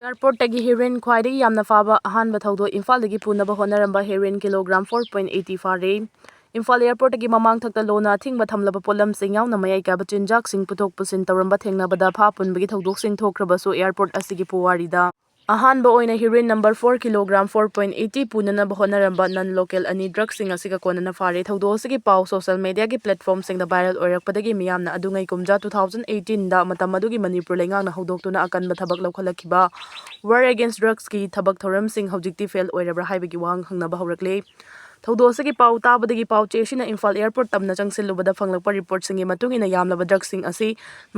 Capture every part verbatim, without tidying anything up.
ꯑꯦꯌꯥꯔꯄꯣꯔꯠꯇꯒꯤ heroine ꯈ꯭ꯋꯥꯏꯗꯒꯤ ꯌꯥꯝꯅ ꯐꯥꯕ ꯑꯍꯥꯟꯕ ꯊꯧꯗꯣꯛ꯫ ꯏꯝꯐꯥꯜꯗꯒꯤ ꯄꯨꯅꯕ ꯍꯣꯠꯅꯔꯝꯕ heroin kilogram four point eight ꯐꯥꯔꯦ꯫ ꯏꯝꯐꯥꯜ ꯑꯦꯌꯥꯔꯄꯣꯔꯠꯇꯒꯤ ꯃꯃꯥꯡ ꯊꯛꯇ ꯂꯣꯅ ꯑꯊꯤꯡꯕ ꯊꯝꯂꯕ ꯄꯣꯠꯂꯝꯁꯤꯡ ꯌꯥꯎꯅ ꯃꯌꯥꯏ ꯀꯥꯏꯕ ꯆꯤꯟꯖꯥꯛꯁꯤꯡ ꯄꯨꯊꯣꯛ ꯄꯨꯁꯤꯟ ꯇꯧꯔꯝꯕ ꯊꯦꯡꯅꯕꯗ ꯐꯥ ꯄꯨꯟꯕꯒꯤ ꯊꯧꯗꯣꯛꯁꯤꯡ ꯊꯣꯛꯈ꯭ꯔꯕꯁꯨ ꯑꯦꯌꯥꯔꯄꯣꯔꯠ ꯑꯁꯤꯒꯤ ꯄꯨꯋꯥꯔꯤꯗ ꯑꯍꯥꯟꯕ ꯑꯣꯏꯅ heroin number four kilogram four point eight ꯄꯨꯅꯅꯕ ꯍꯣꯠꯅꯔꯝꯕ ꯅꯟ ꯂꯣꯀꯦꯜ ꯑꯅꯤ ꯗ꯭ꯔꯒꯁꯤꯡ ꯑꯁꯤꯒ ꯀꯣꯟꯅꯅ ꯐꯥꯔꯦ꯫ ꯊꯧꯗꯣꯛ ꯑꯁꯤꯒꯤ ꯄꯥꯎ ꯁꯣꯁꯤꯌꯦꯜ ꯃꯦꯗꯤꯌꯥꯒꯤ ꯄ꯭ꯂꯦꯠꯐꯣꯔꯝꯁꯤꯡꯗ ꯚꯥꯏꯔꯦꯜ ꯑꯣꯏꯔꯛꯄꯗꯒꯤ ꯃꯤꯌꯥꯝꯅ ꯑꯗꯨꯉꯩ ꯀꯨꯝꯖꯥ ꯇꯨ ꯊꯥꯎꯖꯟ ꯑꯩꯠꯇꯤꯟꯗ ꯃꯇꯝ ꯑꯗꯨꯒꯤ ꯃꯅꯤꯄꯨꯔ ꯂꯩꯉꯥꯛꯅ ꯍꯧꯗꯣꯛꯇꯨꯅ ꯑꯀꯟꯕ ꯊꯕꯛ ꯂꯧꯈꯠꯂꯛꯈꯤꯕ ꯋꯥꯔ ꯑꯦꯒꯦꯟꯁ ꯗ꯭ꯔꯒꯁꯀꯤ ꯊꯕꯛ ꯊꯧꯔꯝꯁꯤꯡ ꯍꯧꯖꯤꯛꯇꯤ ꯐꯦꯜ ꯑꯣꯏꯔꯕ꯭ꯔꯥ ꯍꯥꯏꯕꯒꯤ ꯋꯥꯍꯪ ꯍꯪꯅꯕ ꯍꯧꯔꯛꯂꯦ꯫ ꯊꯧꯗꯣꯛ ꯑꯁꯤꯒꯤ ꯄꯥꯎ ꯇꯥꯕꯗꯒꯤ ꯄꯥꯎ ꯆꯦ ꯑꯁꯤꯅ ꯏꯝꯐꯥꯜ ꯑꯦꯌꯥꯔꯄꯣꯔꯠ ꯇꯝꯅ ꯆꯪꯁꯤꯜꯂꯨꯕꯗ ꯐꯪꯂꯛꯄ ꯔꯤꯄꯣꯔꯠꯁꯤꯡꯒꯤ ꯃꯇꯨꯡ ꯏꯟꯅ ꯌꯥꯝꯂꯕ ꯗ꯭ꯔꯒꯁꯤꯡ ꯑꯁꯤ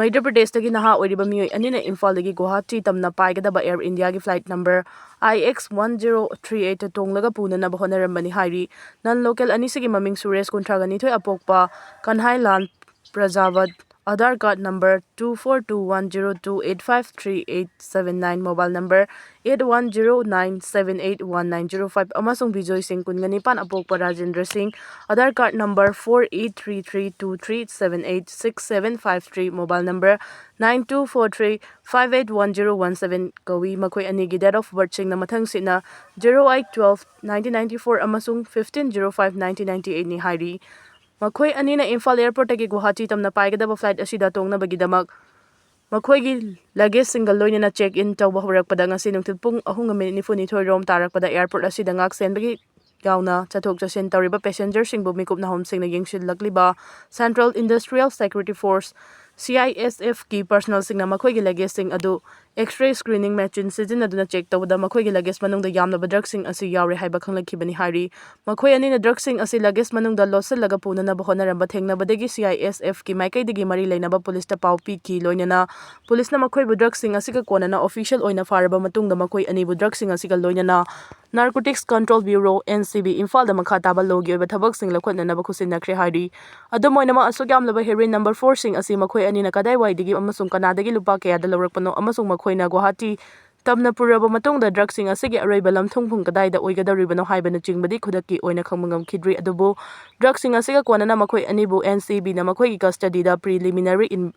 ꯃꯙ꯭ꯌ ꯄ꯭ꯔꯗꯦꯁꯇꯒꯤ ꯅꯍꯥ ꯑꯣꯏꯔꯤꯕ ꯃꯤꯑꯣꯏ ꯑꯅꯤꯅ ꯏꯝꯐꯥꯜꯗꯒꯤ ꯒꯨꯋꯥꯍꯥꯇꯤ ꯇꯝꯅ ꯄꯥꯏꯒꯗꯕ ꯑꯦꯌꯔ ꯏꯟꯗꯤꯌꯥꯒꯤ ꯐ꯭ꯂꯥꯏꯠ ꯅꯝꯕꯔ ꯑꯥꯏ ꯑꯦꯛꯁ ꯋꯥꯟ ꯖꯤꯔꯣ ꯊ꯭ꯔꯤ ꯑꯩꯠꯇ ꯇꯣꯡꯂꯒ ꯄꯨꯅꯅꯕ ꯍꯣꯠꯅꯔꯝꯕꯅꯤ ꯍꯥꯏꯔꯤ꯫ ꯅꯟ ꯂꯣꯀꯦꯜ ꯑꯅꯤꯁꯤꯒꯤ ꯃꯃꯤꯡ ꯁꯨꯔꯦꯁ, ꯀꯨꯟꯊ꯭ꯔꯥꯒ ꯅꯤꯊꯣꯏ, ꯑꯄꯣꯛꯄ Kanhailal Prajapat, Aadhaar card number two four two one zero two eight five three eight seven nine, mobile number eight one zero nine seven eight one nine zero five ꯑꯃꯁꯨꯡ ꯕꯤꯖꯣꯏ ꯁꯤꯡ, ꯀꯨꯟꯒ ꯅꯤꯄꯥꯟ, ꯑꯄꯣꯛꯄ Rajendra Singh, Aadhaar card number four eight three three two three seven eight six seven five three, mobile number nine two four three five eight one zero one seven ꯀꯧꯏ꯫ ꯃꯈꯣꯏ ꯑꯅꯤꯒꯤ date of birthꯁꯤꯡꯅ ꯃꯊꯪꯁꯤꯠꯅ zero eight twelve nineteen ninety four ꯑꯃꯁꯨꯡ fifteen zero five nineteen ninety eightꯅꯤ ꯍꯥꯏꯔꯤ꯫ ꯃꯈꯣꯏ ꯑꯅꯤꯅ ꯏꯝꯐꯥꯜ ꯑꯦꯌꯥꯔꯄꯣꯔꯠꯇꯒꯤ ꯒꯨꯋꯥꯍꯥꯇꯤ ꯇꯝꯅ ꯄꯥꯏꯒꯗꯕ flight ꯑꯁꯤꯗ ꯇꯣꯡꯅꯕꯒꯤꯗꯃꯛ ꯃꯈꯣꯏꯒꯤ ꯂꯒꯦꯖꯁꯤꯡꯒ ꯂꯣꯏꯅꯅ ꯆꯦꯛ ꯏꯟ ꯇꯧꯕ ꯍꯧꯔꯛꯄꯗ ꯉꯁꯤ ꯅꯨꯡꯊꯤꯜ ꯄꯨꯡ ꯑꯍꯨꯝꯒ ꯃꯤꯅꯤꯠ ꯅꯤꯐꯨꯅꯤꯊꯣꯏ ꯔꯣꯝ ꯇꯥꯔꯛꯄꯗ ꯑꯦꯌꯥꯔꯄꯣꯔꯠ ꯑꯁꯤꯗ ꯉꯥꯛ ꯁꯦꯟꯕꯒꯤ ꯌꯥꯎꯅ ꯆꯠꯊꯣꯛ ꯆꯠꯁꯤꯟ ꯇꯧꯔꯤꯕ ꯄꯦꯁꯦꯟꯖꯔꯁꯤꯡꯕꯨ ꯃꯤꯀꯨꯞ ꯅꯥꯍꯣꯝꯁꯤꯡꯅ ꯌꯦꯡꯁꯤꯜꯂꯛꯂꯤꯕ Central Industrial Security Force, C I S Fꯀꯤ ꯄꯔꯁꯅꯦꯜꯁꯤꯡꯅ ꯃꯈꯣꯏꯒꯤ ꯂꯒꯦꯖꯁꯤꯡ ꯑꯗꯨ X-ray screening machine ꯁꯤꯖꯤꯟꯅꯗꯨꯅ ꯆꯦꯛ ꯇꯧꯕꯗ ꯃꯈꯣꯏꯒꯤ ꯂꯒꯦꯖ ꯃꯅꯨꯡꯗ ꯌꯥꯝꯂꯕ ꯗ꯭ꯔꯒꯁꯤꯡ ꯑꯁꯤ ꯌꯥꯎꯔꯦ ꯍꯥꯏꯕ ꯈꯪꯂꯛꯈꯤꯕꯅꯤ ꯍꯥꯏꯔꯤ꯫ ꯃꯈꯣꯏ ꯑꯅꯤꯅ ꯗ꯭ꯔꯒꯁꯤꯡ ꯑꯁꯤ ꯂꯒꯦꯖ ꯃꯅꯨꯡꯗ ꯂꯣꯠꯁꯤꯜꯂꯒ ꯄꯨꯅꯅꯕ ꯍꯣꯠꯅꯔꯝꯕ ꯊꯦꯡꯅꯕꯗꯒꯤ C I S Fꯀꯤ ꯃꯥꯏꯀꯩꯗꯒꯤ ꯃꯔꯤ ꯂꯩꯅꯕ ꯄꯨꯂꯤꯁꯇ ꯄꯥꯎ ꯄꯤꯈꯤ꯫ ꯂꯣꯏꯅꯅ ꯄꯨꯂꯤꯁꯅ ꯃꯈꯣꯏꯕꯨ ꯗ꯭ꯔꯒꯁꯤꯡ ꯑꯁꯤꯒ ꯀꯣꯟꯅꯅ ꯑꯣꯐꯤꯁꯤꯌꯦꯜ ꯑꯣꯏꯅ ꯐꯥꯔꯕ ꯃꯇꯨꯡꯗ ꯃꯈꯣꯏ ꯑꯅꯤꯕꯨ ꯗ꯭ꯔꯒꯁꯤꯡ ꯑꯁꯤꯒ ꯂꯣꯏꯅꯅ Narcotics Control Bureau, N C B, ꯏꯝꯐꯥꯜꯗ ꯃꯈꯥ ꯇꯥꯕ ꯂꯣꯒꯤ ꯑꯣꯏꯕ ꯊꯕꯛꯁꯤꯡ ꯂꯧꯈꯠꯅꯅꯕ ꯈꯨꯠꯁꯤꯟꯅꯈ꯭ꯔꯦ ꯍꯥꯏꯔꯤ꯫ ꯑꯗꯨꯝ ꯑꯣꯏꯅꯃꯛ, ꯑꯁꯨꯛ ꯌꯥꯝꯂꯕ ꯍꯦꯔꯣꯏꯟ ꯅꯝꯕꯔ ꯐꯣꯔꯁꯤꯡ ꯑꯁꯤ ꯃꯈꯣꯏ ꯑꯅꯤꯅ ꯀꯗꯥꯏꯋꯥꯏꯗꯒꯤ ꯑꯃꯁꯨꯡ ꯀꯅꯥꯗꯒꯤ ꯂꯨꯄꯥ ꯀꯌꯥꯗ ꯂꯧꯔꯛꯄꯅꯣ ꯑꯃꯁꯨꯡ ꯃꯈꯣꯏꯅ ꯒꯨꯋꯥꯍꯥꯇꯤ ꯇꯝꯅ ꯄꯨꯔꯕ ꯃꯇꯨꯡꯗ ꯗ꯭ꯔꯒꯁꯤꯡ ꯑꯁꯤꯒꯤ ꯑꯔꯣꯏꯕ ꯂꯝꯊꯨꯡꯐꯝ ꯀꯗꯥꯏꯗ ꯑꯣꯏꯒꯗꯧꯔꯤꯕꯅꯣ ꯍꯥꯏꯕꯅꯆꯤꯡꯕꯗꯤ ꯈꯨꯗꯛꯀꯤ ꯑꯣꯏꯅ ꯈꯪꯕ ꯉꯝꯈꯤꯗ꯭ꯔꯤ꯫ ꯑꯗꯨꯕꯨ ꯗ꯭ꯔꯒꯁꯤꯡ ꯑꯁꯤꯒ ꯀꯣꯟꯅꯅ ꯃꯈꯣꯏ ꯑꯅꯤꯕꯨ N C Bꯅ ꯃꯈꯣꯏꯒꯤ ꯀꯁꯇꯗꯤꯗ preliminary in-,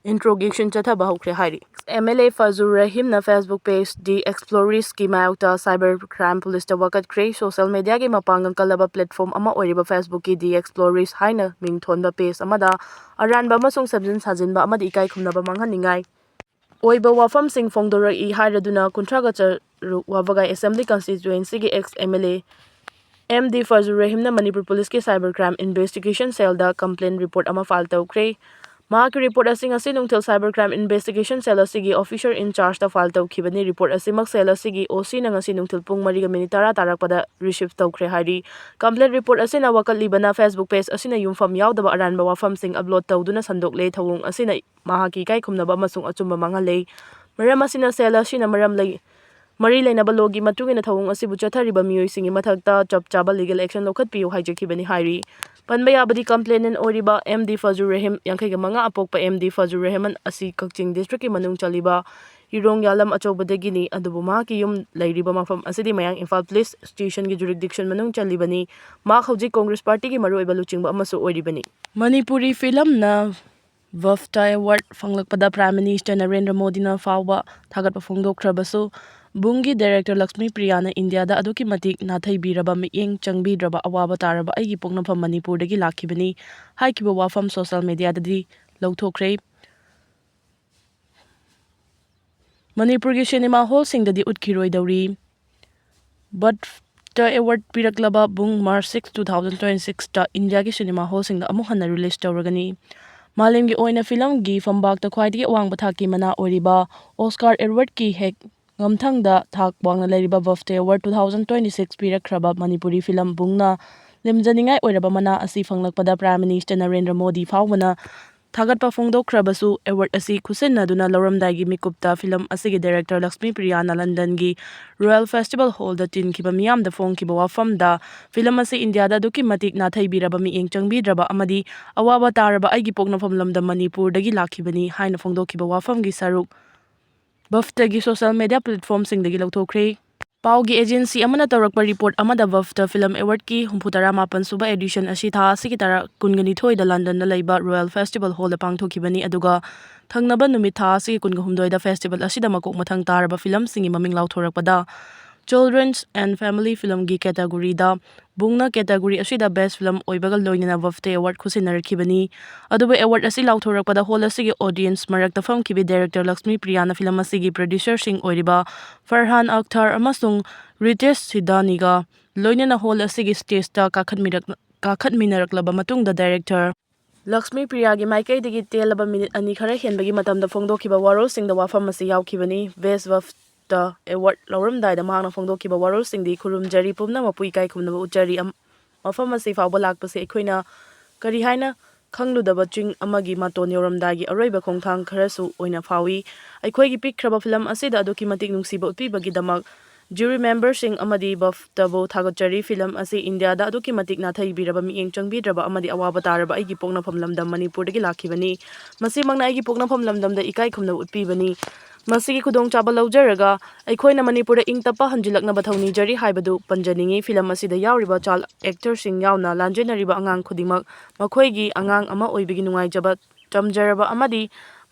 ꯏꯟꯇ꯭ꯔꯣꯒꯦꯁꯟ ꯆꯠꯊꯕ ꯍꯧꯈ꯭ꯔꯦ ꯍꯥꯏꯔꯤ꯫ ꯑꯦꯝ ꯑꯦꯜ ꯑꯦ ꯐꯖꯨꯔ ꯔꯍꯤꯝꯅ Facebook page The Explorers ꯀꯤ ꯃꯥꯌꯣꯛꯇ cyber crime police ꯇ ꯋꯥꯀꯠꯈ꯭ꯔꯦ꯫ ꯁꯣꯁꯦꯜ ꯃꯦꯗꯤꯌꯥꯒꯤ ꯃꯄꯥꯡꯒꯜ ꯀꯜꯂꯕ platform ꯑꯃ ꯑꯣꯏꯔꯤꯕ Facebook ꯀꯤ The Explorers ꯍꯥꯏꯅ ꯃꯤꯡ ꯊꯣꯟꯕ page ꯑꯃꯗ ꯑꯔꯥꯟꯕ ꯑꯃꯁꯨꯡ ꯁꯦꯝꯖꯤꯟ ꯁꯥꯖꯤꯟꯕ ꯑꯃꯗꯤ ꯏꯀꯥꯏ ꯈꯨꯝꯅꯕ ꯃꯥꯡꯍꯟꯅꯤꯡꯉꯥꯏ ꯑꯣꯏꯕ ꯋꯥꯐꯝꯁꯤꯡ ꯐꯣꯡꯗꯣꯔꯛꯏ ꯍꯥꯏꯔꯗꯨꯅ ꯀꯨꯟꯊ꯭ꯔꯥꯒ ꯇꯔꯨꯛ ꯋꯥꯕꯒꯥꯏ Assembly Constituency ꯒꯤ ex M L A M D ꯐꯖꯨꯔ ꯔꯍꯤꯝꯅ Manipur ꯄꯨꯂꯤꯁꯀꯤ cyber crime investigation cell ꯗ complaint report ꯑꯃ file ꯇꯧꯈ꯭ꯔꯦ꯫ ꯃꯍꯥꯛꯀꯤ report ꯑꯁꯤ ꯉꯁꯤ ꯅꯨꯡꯊꯤꯜ cyber crime investigation cell ꯑꯁꯤꯒꯤ officer in charge ꯇ file ꯇꯧꯈꯤꯕꯅꯤ꯫ Report ꯑꯁꯤꯃꯛ cell ꯑꯁꯤꯒꯤ O C ꯅ ꯉꯁꯤ ꯅꯨꯡꯊꯤꯜ ꯄꯨꯡ ꯃꯔꯤꯒ minute ꯇꯔꯥ ꯇꯥꯔꯛꯄꯗ receive ꯇꯧꯈ꯭ꯔꯦ ꯍꯥꯏꯔꯤ꯫ Complaint report ꯑꯁꯤꯅ ꯋꯥꯀꯠꯂꯤꯕꯅ Facebook page ꯑꯁꯤꯅ ꯌꯨꯝꯐꯝ ꯌꯥꯎꯗꯕ ꯑꯔꯥꯟꯕ ꯋꯥꯐꯝꯁꯤꯡ upload ꯇꯧꯗꯨꯅ ꯁꯟꯗꯣꯛꯂꯦ꯫ ꯊꯧꯑꯣꯡ ꯑꯁꯤꯅ ꯃꯍꯥꯛꯀꯤ ꯏꯀꯥꯏ ꯈꯨꯝꯅꯕ ꯑꯃꯁꯨꯡ ꯑꯆꯨꯝꯕ ꯃꯥꯡꯍꯜꯂꯦ꯫ ꯃꯔꯝ ꯑꯁꯤꯅ cell ꯑꯁꯤꯅ ꯃꯔꯝ ꯂꯩ-, ꯃꯔꯤ ꯂꯩꯅꯕ law ꯒꯤ ꯃꯇꯨꯡ ꯏꯟꯅ ꯊꯧꯑꯣꯡ ꯑꯁꯤꯕꯨ ꯆꯠꯊꯔꯤꯕ ꯃꯤꯑꯣꯏꯁꯤꯡꯒꯤ ꯃꯊꯛꯇ ꯆꯞ ꯆꯥꯕ legal action ꯂꯧꯈꯠꯄꯤꯌꯨ ꯍꯥꯏꯖꯈꯤꯕꯅꯤ ꯍꯥꯏꯔꯤ꯫ ꯄꯟꯕ ꯌꯥꯕꯗꯤ complainant ꯑꯣꯏꯔꯤꯕ M D ꯐꯖꯨꯔ ꯔꯍꯤꯝ, ꯌꯥꯡꯈꯩꯒ ꯃꯉꯥ ꯑꯄꯣꯛꯄ M D ꯐꯖꯨꯔ ꯔꯍꯤꯝ ꯑꯁꯤ ꯀꯛꯆꯤꯡ district ꯀꯤ ꯃꯅꯨꯡ ꯆꯜꯂꯤꯕ ꯏꯔꯣꯡ ꯌꯥꯂꯝ ꯑꯆꯧꯕꯗꯒꯤꯅꯤ, ꯑꯗꯨꯕꯨ ꯃꯍꯥꯛꯀꯤ ꯌꯨꯝ ꯂꯩꯔꯤꯕ ꯃꯐꯝ ꯑꯁꯤꯗꯤ ꯃꯌꯥꯡ ꯏꯝꯐꯥꯜ police station ꯒꯤ jurisdiction ꯃꯅꯨꯡ ꯆꯜꯂꯤꯕꯅꯤ꯫ ꯃꯍꯥꯛ ꯍꯧꯖꯤꯛ Congress party ꯒꯤ ꯃꯔꯨꯑꯣꯏꯕ ꯂꯨꯆꯤꯡꯕ ꯑꯃꯁꯨ ꯑꯣꯏꯔꯤꯕꯅꯤ꯫ ꯃꯅꯤꯄꯨꯔꯤ film ꯅ BAFTA award ꯐꯪꯂꯛꯄꯗ Prime Minister Narendra ꯃꯣꯗꯤꯅ ꯐꯥꯎꯕ ꯊꯥꯒꯠꯄ ꯐꯣꯡꯗꯣꯛꯈ꯭ꯔꯕꯁꯨ, ꯕꯨꯡꯒꯤ director ꯂꯛꯁꯃꯤ ꯄ꯭ꯔꯤꯌꯥꯅ ꯏꯟꯗꯤꯌꯥꯗ ꯑꯗꯨꯛꯀꯤ ꯃꯇꯤꯛ ꯅꯥꯊꯩꯕꯤꯔꯕ, ꯃꯤꯠꯌꯦꯡ ꯆꯪꯕꯤꯗ꯭ꯔꯕ, ꯑꯋꯥꯕ ꯇꯥꯔꯕ ꯑꯩꯒꯤ ꯄꯣꯛꯅꯐꯝ ꯃꯅꯤꯄꯨꯔꯗꯒꯤ ꯂꯥꯛꯈꯤꯕꯅꯤ ꯍꯥꯏꯈꯤꯕ ꯋꯥꯐꯝ social media ꯗꯗꯤ ꯂꯧꯊꯣꯛꯈ꯭ꯔꯦ꯫ ꯃꯅꯤꯄꯨꯔꯒꯤ cinema hall ꯁꯤꯡꯗꯗꯤ ꯎꯠꯈꯤꯔꯣꯏꯗꯧꯔꯤ꯫ BAFTA award ꯄꯤꯔꯛꯂꯕ ꯕꯨꯡ March six, two thousand twenty six ꯇ ꯏꯟꯗꯤꯌꯥꯒꯤ cinema hall ꯁꯤꯡꯗ ꯑꯃꯨꯛ ꯍꯟꯅ release ꯇꯧꯔꯒꯅꯤ꯫ ꯃꯥꯂꯦꯝꯒꯤ ꯑꯣꯏꯅ film ꯒꯤ ꯐꯝꯕꯥꯛꯇ ꯈ꯭ꯋꯥꯏꯗꯒꯤ ꯑꯋꯥꯡꯕ ꯊꯥꯛꯀꯤ ꯃꯅꯥ ꯑꯣꯏꯔꯤꯕ Oscar award ꯀꯤ ꯍꯦꯛ ꯉꯝꯊꯪꯗ ꯊꯥꯛ ꯋꯥꯡꯅ ꯂꯩꯔꯤꯕ BAFTA award two thousand twenty six ꯄꯤꯔꯛꯈ꯭ꯔꯕ Manipuri film ꯕꯨꯡꯅ ꯂꯦꯝꯖꯅꯤꯡꯉꯥꯏ ꯑꯣꯏꯔꯕ ꯃꯅꯥ ꯑꯁꯤ ꯐꯪꯂꯛꯄꯗ Prime Minister ꯅꯔꯦꯟꯗ꯭ꯔ ꯃꯣꯗꯤ ꯐꯥꯎꯕꯅ ꯊꯥꯒꯠꯄ ꯐꯣꯡꯗꯣꯛꯈ꯭ꯔꯕꯁꯨ, award ꯑꯁꯤ ꯈꯨꯠꯁꯤꯟꯅꯗꯨꯅ ꯂꯧꯔꯝꯗꯥꯏꯒꯤ ꯃꯤꯀꯨꯞꯇ film ꯑꯁꯤꯒꯤ director ꯂꯛꯁꯃꯤ ꯄ꯭ꯔꯤꯌꯥꯅ London ꯒꯤ Royal Festival Hall ꯗ ꯇꯤꯟꯈꯤꯕ ꯃꯤꯌꯥꯝꯗ ꯐꯣꯡꯈꯤꯕ ꯋꯥꯐꯝꯗ, film ꯑꯁꯤ ꯏꯟꯗꯤꯌꯥꯗ ꯑꯗꯨꯛꯀꯤ ꯃꯇꯤꯛ ꯅꯥꯊꯩꯕꯤꯔꯕ, ꯃꯤꯠꯌꯦꯡ ꯆꯪꯕꯤꯗ꯭ꯔꯕ ꯑꯃꯗꯤ ꯑꯋꯥꯕ ꯇꯥꯔꯕ ꯑꯩꯒꯤ ꯄꯣꯛꯅꯐꯝ ꯂꯝꯗꯝ ꯃꯅꯤꯄꯨꯔꯗꯒꯤ ꯂꯥꯛꯈꯤꯕꯅꯤ ꯍꯥꯏꯅ ꯐꯣꯡꯗꯣꯛꯈꯤꯕ ꯋꯥꯐꯝꯒꯤ ꯁꯔꯨꯛ BAFTA ꯒꯤ social media platform ꯁꯤꯡꯗꯒꯤ ꯂꯧꯊꯣꯛꯈ꯭ꯔꯦ꯫ ꯄꯥꯎꯒꯤ ꯑꯦꯖꯦꯟꯁꯤ ꯑꯃꯅ ꯇꯧꯔꯛꯄ ꯔꯤꯄꯣꯔꯠ ꯑꯃꯗ ꯕꯥꯐꯇꯥ ꯐꯤꯂꯝ ꯑꯦꯋꯥꯔꯗꯀꯤ ꯍꯨꯝꯐꯨ ꯇꯔꯥ ꯃꯥꯄꯟ ꯁꯨꯕ ꯑꯦꯗꯤꯁꯟ ꯑꯁꯤ ꯊꯥ ꯑꯁꯤꯒꯤ ꯇꯔꯥ ꯀꯨꯟꯒ ꯅꯤꯊꯣꯏꯗ ꯂꯟꯗꯟꯗ ꯂꯩꯕ ꯔꯣꯌꯦꯜ ꯐꯦꯁꯇꯤꯚꯦꯜ ꯍꯣꯜꯗ ꯄꯥꯡꯊꯣꯛꯈꯤꯕꯅꯤ, ꯑꯗꯨꯒ ꯊꯪꯅꯕ ꯅꯨꯃꯤꯠ ꯊꯥ ꯑꯁꯤꯒꯤ ꯀꯨꯟꯒ ꯍꯨꯝꯗꯣꯏꯗ ꯐꯦꯁꯇꯤꯚꯦꯜ ꯑꯁꯤꯗ ꯃꯀꯣꯛ ꯃꯊꯪ ꯇꯥꯔꯕ ꯐꯤꯂꯝꯁꯤꯡꯒꯤ ꯃꯃꯤꯡ ꯂꯥꯎꯊꯣꯔꯛꯄꯗ Children's and Family ꯐꯤꯂꯝꯒꯤ ꯀꯦꯇꯥꯒꯣꯔꯤꯗ ꯕꯨꯡꯅ ꯀꯦꯇꯥꯒꯣꯔꯤ ꯑꯁꯤꯗ ꯕꯦꯁ ꯐꯤꯂꯝ ꯑꯣꯏꯕꯒ ꯂꯣꯏꯅꯅ ꯕꯥꯐꯇꯥ ꯑꯦꯋꯥꯔꯗ ꯈꯨꯠꯁꯤꯟꯅꯔꯛꯈꯤꯕꯅꯤ꯫ ꯑꯗꯨꯕꯨ ꯑꯦꯋꯥꯔꯗ ꯑꯁꯤ ꯂꯥꯎꯊꯣꯔꯛꯄꯗ ꯍꯣꯜ ꯑꯁꯤꯒꯤ ꯑꯣꯗꯤꯌꯟꯁ ꯃꯔꯛꯇ ꯐꯝꯈꯤꯕꯤ ꯗꯥꯏꯔꯦꯛꯇꯔ ꯂꯛꯁꯃꯤ ꯄ꯭ꯔꯤꯌꯥꯅ ꯐꯤꯂꯝ ꯑꯁꯤꯒꯤ ꯄ꯭ꯔꯣꯗ꯭ꯌꯨꯁꯔꯁꯤꯡ ꯑꯣꯏꯔꯤꯕ ꯐꯔꯍꯥꯟ ꯑꯈꯇꯔ ꯑꯃꯁꯨꯡ ꯔꯤꯇꯦꯁ ꯁꯤꯗꯥꯅꯤꯒ ꯂꯣꯏꯅꯅ ꯍꯣꯜ ꯑꯁꯤꯒꯤ ꯁ꯭ꯇꯦꯖꯇ ꯀꯥꯈꯠꯃꯤꯔꯛ-, ꯀꯥꯈꯠꯃꯤꯟꯅꯔꯛꯂꯕ ꯃꯇꯨꯡꯗ ꯗꯥꯏꯔꯦꯛꯇꯔ ꯂꯛꯁꯃꯤ ꯄ꯭ꯔꯤꯌꯥꯒꯤ ꯃꯥꯏꯀꯩꯗꯒꯤ ꯇꯦꯜꯂꯕ ꯃꯤꯅꯤꯠ ꯑꯅꯤ ꯈꯔ ꯍꯦꯟꯕꯒꯤ ꯃꯇꯝꯗ ꯐꯣꯡꯗꯣꯛꯈꯤꯕ ꯋꯥꯔꯣꯜꯁꯤꯡꯗ ꯋꯥꯐꯝ ꯑꯁꯤ ꯌꯥꯎꯈꯤꯕꯅꯤ꯫ ꯕꯦꯁ ꯕꯥꯐꯇꯥ ꯑꯦꯋꯥꯔꯗ ꯂꯧꯔꯝꯗꯥꯏꯗ ꯃꯍꯥꯛꯅ ꯐꯣꯡꯗꯣꯛꯈꯤꯕ ꯋꯥꯔꯣꯜꯁꯤꯡꯗꯤ ꯈꯨꯔꯨꯝꯖꯔꯤ, ꯄꯨꯝꯅꯃꯛꯄꯨ ꯏꯀꯥꯏ ꯈꯨꯝꯅꯕ ꯎꯠꯆꯔꯤ꯫ ꯑꯝ-, ꯃꯐꯝ ꯑꯁꯤ ꯐꯥꯎꯕ ꯂꯥꯛꯄꯁꯤ ꯑꯩꯈꯣꯏꯅ ꯀꯔꯤ ꯍꯥꯏꯅ ꯈꯪꯂꯨꯗꯕ ꯆꯤꯡ ꯑꯃꯒꯤ ꯃꯇꯣꯟ ꯌꯧꯔꯝꯗꯥꯏꯒꯤ ꯑꯔꯣꯏꯕ ꯈꯣꯡꯊꯥꯡ ꯈꯔꯁꯨ ꯑꯣꯏꯅ ꯐꯥꯎꯏ꯫ ꯑꯩꯈꯣꯏꯒꯤ ꯄꯤꯛꯈ꯭ꯔꯕ ꯐꯤꯂꯝ ꯑꯁꯤꯗ ꯑꯗꯨꯛꯀꯤ ꯃꯇꯤꯛ ꯅꯨꯡꯁꯤꯕ ꯎꯠꯄꯤꯕꯒꯤꯗꯃꯛ ꯖꯨꯔꯤ ꯃꯦꯝꯕꯔꯁꯤꯡ ꯑꯃꯗꯤ ꯕꯥꯐꯇꯥꯕꯨ ꯊꯥꯒꯠꯆꯔꯤ꯫ ꯐꯤꯂꯝ ꯑꯁꯤ ꯏꯟꯗꯤꯌꯥꯗ ꯑꯗꯨꯛꯀꯤ ꯃꯇꯤꯛ ꯅꯥꯊꯩꯕꯤꯔꯕ, ꯃꯤꯠꯌꯦꯡ ꯆꯪꯕꯤꯗ꯭ꯔꯕ ꯑꯃꯗꯤ ꯑꯋꯥꯕ ꯇꯥꯔꯕ ꯑꯩꯒꯤ ꯄꯣꯛꯅꯐꯝ ꯂꯝꯗꯝ ꯃꯅꯤꯄꯨꯔꯗꯒꯤ ꯂꯥꯛꯈꯤꯕꯅꯤ꯫ ꯃꯁꯤꯃꯛꯅ ꯑꯩꯒꯤ ꯄꯣꯛꯅꯐꯝ ꯂꯝꯗꯝꯗ ꯏꯀꯥꯏ ꯈꯨꯝꯅꯕ ꯎꯠꯄꯤꯕꯅꯤ꯫ ꯃꯁꯤꯒꯤ ꯈꯨꯗꯣꯡꯆꯥꯕ ꯂꯧꯖꯔꯒ ꯑꯩꯈꯣꯏꯅ ꯃꯅꯤꯄꯨꯔꯗ ꯏꯪ ꯇꯞꯄ ꯍꯟꯖꯤꯜꯂꯛꯅꯕ ꯊꯧꯅꯤꯖꯔꯤ ꯍꯥꯏꯕꯗꯨ ꯄꯟꯖꯅꯤꯡꯏ꯫ ꯐꯤꯂꯝ ꯑꯁꯤꯗ ꯌꯥꯎꯔꯤꯕ ꯆꯥꯏꯜ ꯑꯦꯛꯇꯔꯁꯤꯡ ꯌꯥꯎꯅ ꯂꯥꯟꯖꯦꯟꯅꯔꯤꯕ ꯑꯉꯥꯡ ꯈꯨꯗꯤꯡꯃꯛ ꯃꯈꯣꯏꯒꯤ ꯑꯉꯥꯡ ꯑꯃ ꯑꯣꯏꯕꯒꯤ ꯅꯨꯡꯉꯥꯏꯖꯕ ꯆꯝꯖꯔꯕ ꯑꯃꯗꯤ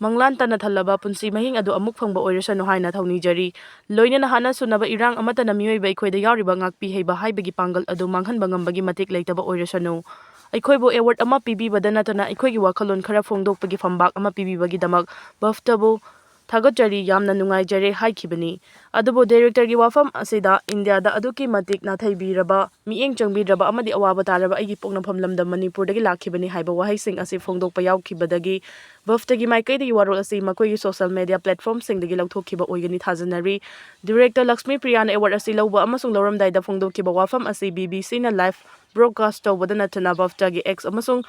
ꯃꯪꯂꯥꯟ ꯇꯅ ꯊꯜꯂꯕ ꯄꯨꯟꯁꯤ ꯃꯍꯤꯡ ꯑꯗꯨ ꯑꯃꯨꯛ ꯐꯪꯕ ꯑꯣꯏꯔꯁꯅꯨ ꯍꯥꯏꯅ ꯊꯧꯅꯤꯖꯔꯤ꯫ ꯂꯣꯏꯅꯅ ꯍꯥꯠꯅ ꯁꯨꯅꯕ ꯏꯔꯥꯡ ꯑꯃꯠꯇꯅ ꯃꯤꯑꯣꯏꯕ ꯑꯩꯈꯣꯏꯗ ꯌꯥꯎꯔꯤꯕ ꯉꯥꯛꯄꯤ ꯍꯩꯕ ꯍꯥꯏꯕꯒꯤ ꯄꯥꯡꯒꯜ ꯑꯗꯨ ꯃꯥꯡꯍꯟꯕ ꯉꯝꯕꯒꯤ ꯃꯇꯤꯛ ꯂꯩꯇꯕ ꯑꯣꯏꯔꯁꯅꯨ꯫ ꯑꯩꯈꯣꯏꯕꯨ ꯑꯦꯋꯥꯔꯗ ꯑꯃ ꯄꯤꯕꯤꯕꯗ ꯅꯠꯇꯅ ꯑꯩꯈꯣꯏꯒꯤ ꯋꯥꯈꯜꯂꯣꯟ ꯈꯔ ꯐꯣꯡꯗꯣꯛꯄꯒꯤ ꯐꯝꯕꯥꯛ ꯑꯃ ꯄꯤꯕꯤꯕꯒꯤꯗꯃꯛ ꯕꯥꯐꯇꯥꯕꯨ ꯊꯥꯒꯠꯆꯔꯤ, ꯌꯥꯝꯅ ꯅꯨꯡꯉꯥꯏꯖꯔꯦ ꯍꯥꯏꯈꯤꯕꯅꯤ꯫ ꯑꯗꯨꯕꯨ ꯗꯥꯏꯔꯦꯛꯇꯔꯒꯤ ꯋꯥꯐꯝ ꯑꯁꯤꯗ ꯏꯟꯗꯤꯌꯥꯗ ꯑꯗꯨꯛꯀꯤ ꯃꯇꯤꯛ ꯅꯥꯊꯩꯕꯤꯔꯕ, ꯃꯤꯠꯌꯦꯡ ꯆꯪꯕꯤꯗ꯭ꯔꯕ ꯑꯃꯗꯤ ꯑꯋꯥꯕ ꯇꯥꯔꯕ ꯑꯩꯒꯤ ꯄꯣꯛꯅꯐꯝ ꯂꯝꯗꯝ ꯃꯅꯤꯄꯨꯔꯗꯒꯤ ꯂꯥꯛꯈꯤꯕꯅꯤ ꯍꯥꯏꯕ ꯋꯥꯍꯩꯁꯤꯡ ꯑꯁꯤ ꯐꯣꯡꯗꯣꯛꯄ ꯌꯥꯎꯈꯤꯕꯗꯒꯤ ꯕꯥꯐꯇꯥꯒꯤ ꯃꯥꯏꯀꯩꯗꯒꯤ ꯋꯥꯔꯣꯜ ꯑꯁꯤ ꯃꯈꯣꯏꯒꯤ ꯁꯣꯁꯤꯌꯦꯜ ꯃꯦꯗꯤꯌꯥ ꯄ꯭ꯂꯦꯠꯐꯣꯔꯝꯁꯤꯡꯗꯒꯤ ꯂꯧꯊꯣꯛꯈꯤꯕ ꯑꯣꯏꯒꯅꯤ ꯊꯥꯖꯅꯔꯤ꯫ ꯗꯥꯏꯔꯦꯛꯇꯔ ꯂꯛꯁꯃꯤ ꯄ꯭ꯔꯤꯌꯥꯅ ꯑꯦꯋꯥꯔꯗ ꯑꯁꯤ ꯂꯧꯕ ꯑꯃꯁꯨꯡ ꯂꯧꯔꯝꯗꯥꯏꯗ ꯐꯣꯡꯗꯣꯛꯈꯤꯕ ꯋꯥꯐꯝ ꯑꯁꯤ ꯕꯤ ꯕꯤ ꯁꯤꯅ ꯂꯥꯏꯚ ꯕ꯭ꯔꯣꯗꯀꯥꯁ ꯇꯧꯕꯗ ꯅꯠꯇꯅ ꯕꯥꯐꯇꯥꯒꯤ ꯑꯦꯛꯁ ꯑꯃꯁꯨꯡ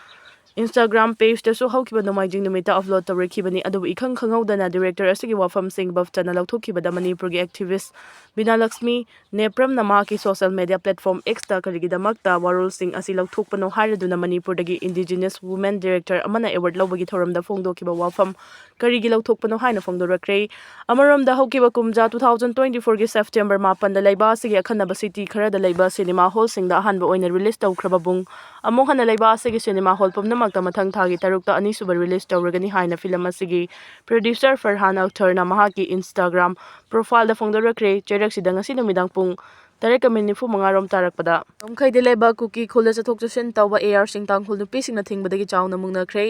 Instagram pageꯇꯁꯨ ꯍꯧꯈꯤꯕ ꯅꯣꯡꯃꯥꯏꯖꯤꯡ ꯅꯨꯃꯤꯠꯇ upload ꯇꯧꯔꯛꯈꯤꯕꯅꯤ꯫ ꯑꯗꯨꯕꯨ ꯏꯈꯪ ꯈꯪꯍꯧꯗꯅ director ꯑꯁꯤꯒꯤ ꯋꯥꯐꯝꯁꯤꯡ ꯕꯐꯇꯅ ꯂꯧꯊꯣꯛꯈꯤꯕꯗ ꯃꯅꯤꯄꯨꯔꯒꯤ activist ꯕꯤꯅꯥꯂꯛꯁꯃꯤ ꯅꯦꯄ꯭ꯔꯝꯅ ꯃꯍꯥꯛꯀꯤ social media platform Xꯇ ꯀꯔꯤꯒꯤꯗꯃꯛꯇ ꯋꯥꯔꯣꯜꯁꯤꯡ ꯑꯁꯤ ꯂꯧꯊꯣꯛꯄꯅꯣ ꯍꯥꯏꯔꯗꯨꯅ ꯃꯅꯤꯄꯨꯔꯗꯒꯤ indigenous women director ꯑꯃꯅ award ꯂꯧꯕꯒꯤ ꯊꯧꯔꯝꯗ ꯐꯣꯡꯗꯣꯛꯈꯤꯕ ꯋꯥꯐꯝ ꯀꯔꯤꯒꯤ ꯂꯧꯊꯣꯛꯄꯅꯣ ꯍꯥꯏꯅ ꯐꯣꯡꯗꯣꯔꯛꯈ꯭ꯔꯦ꯫ ꯑꯃꯔꯣꯝꯗ, ꯍꯧꯈꯤꯕ ꯀꯨꯝꯖꯥ two thousand twenty fourꯒꯤ September ꯃꯥꯄꯟꯗ ꯂꯩꯕꯥꯛ ꯑꯁꯤꯒꯤ ꯑꯈꯟꯅꯕ city ꯈꯔꯗ ꯂꯩꯕ cinema hallꯁꯤꯡꯗ ꯑꯍꯥꯟꯕ ꯑꯣꯏꯅ release ꯇꯧꯈ꯭ꯔꯕ ꯕꯨꯡ ꯑꯃꯨꯛ ꯍꯟꯅ ꯂꯩꯕꯥꯛ ꯑꯁꯤꯒꯤ cinema hall ꯄꯨꯝꯅꯃꯛꯇ ꯃꯊꯪ ꯊꯥꯒꯤ ꯇꯔꯨꯛꯇ ꯑꯅꯤꯁꯨꯕ release ꯇꯧꯔꯒꯅꯤ ꯍꯥꯏꯅ film ꯑꯁꯤꯒꯤ producer ꯐꯔꯍꯥꯟ ꯑꯈꯇꯔꯅ ꯃꯍꯥꯛꯀꯤ Instagram profileꯗ ꯐꯣꯡꯗꯣꯔꯛꯈ꯭ꯔꯦ꯫ ꯆꯩꯔꯛꯁꯤꯗ ꯉꯁꯤ ꯅꯨꯃꯤꯗꯥꯡ ꯄꯨꯡ ꯇꯔꯦꯠꯀ minute ꯅꯤꯐꯨ ꯃꯉꯥ ꯔꯣꯝ ꯇꯥꯔꯛꯄꯗ ꯉꯝꯈꯩꯗ ꯂꯩꯕ ꯀꯨꯀꯤ ꯈꯨꯜꯗ ꯆꯠꯊꯣꯛ ꯆꯠꯁꯤꯟ ꯇꯧꯕ ARꯁꯤꯡ ꯇꯥꯡꯈꯨꯜ ꯅꯨꯄꯤꯁꯤꯡꯅ ꯊꯤꯡꯕꯗꯒꯤ ꯆꯥꯎꯅ ꯃꯨꯛꯅꯈ꯭ꯔꯦ꯫